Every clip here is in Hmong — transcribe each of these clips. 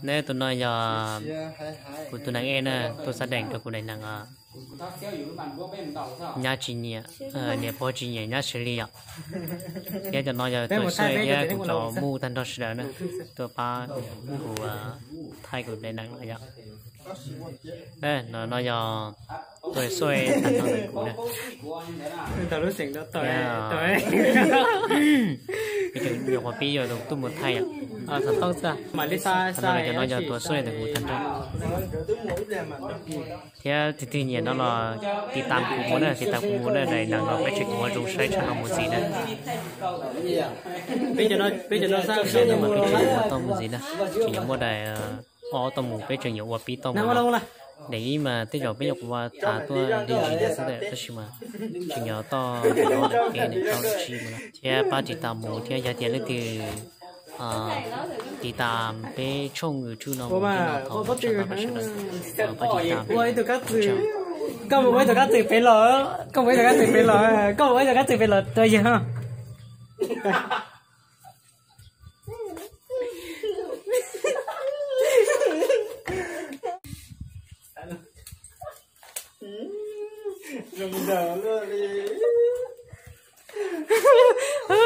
Ne, tus no yog kuv tus neeg ej na, tuaj xab dees rau kuv daim neeg nyab tsis nyiam, niam pog tsis nyiam nyab xws li yom. Thiab cov no yog tuaj xuj thiab kuv cov muj tag nrho sawv daws na, tuaj pab kuv thaij kuv daim neeg lawm yom. No yog tuaj xuj tag nrho ntawm kuv na. Nyuam qhuav pib yuav tuaj mus thaij yom. Cov no yog tuaj xuj ntawm kuv tag nrho. Thiab tus twg nyiam no los tiv tam kuv mus na, tiv tam kuv mus na, daim neeg no peb tseem yuav ua zoo saib tshaj no mus ntxiv na. Peb cov no peb tseem yuav ua tau mus ntxiv na, tseem yuav muaj daim ob tau mus, peb tseem yuav ua pib tau mus. Daim ib mas tej zaum peb nyuam qhuav tham tuaj li ntsis ntawd xwb tab sis mas tseem yuav tau daim ob daim peb daim plaub daim tsib mus na. Thiab pab tiv tam mus thiab yog tias leej twg tiv tam peb tshooj YouTube no mus no thov ua tsaug ntau rau sawv daws, pab tiv tam. Koj mus ua ib tug kab txwm pem los, koj mus ua ib tug kab txwm pem los, koj mus ua ib tug kab txwm pem los rau yawg.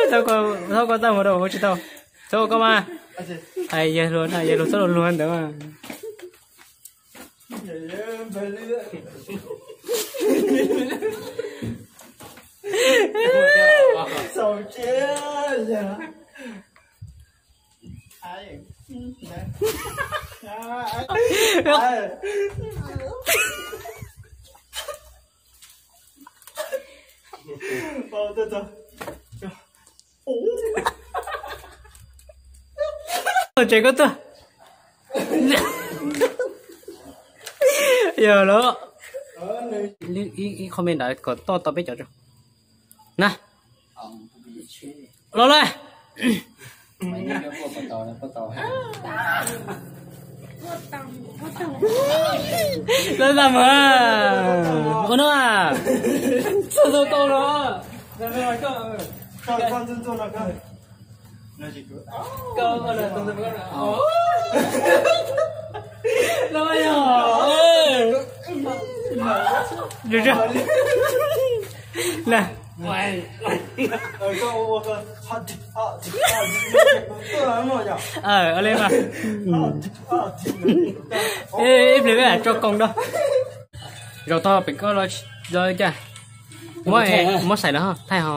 Txhob koj txaj muag rau kuv tsis tau. Txhob koj mas. Hais yawg luag na, yawg luag txhob luag luag ntawd mas. Tsev koj tuaj. Yog los, ib qho me ntawd kom toj tau peb cov tso na. Los lawm. Lawv tau mus ua no. Txog tau los. Ib pliag peb mam tso koom rau. Zaum tag pem koj los cas, muab xais los thaij ho.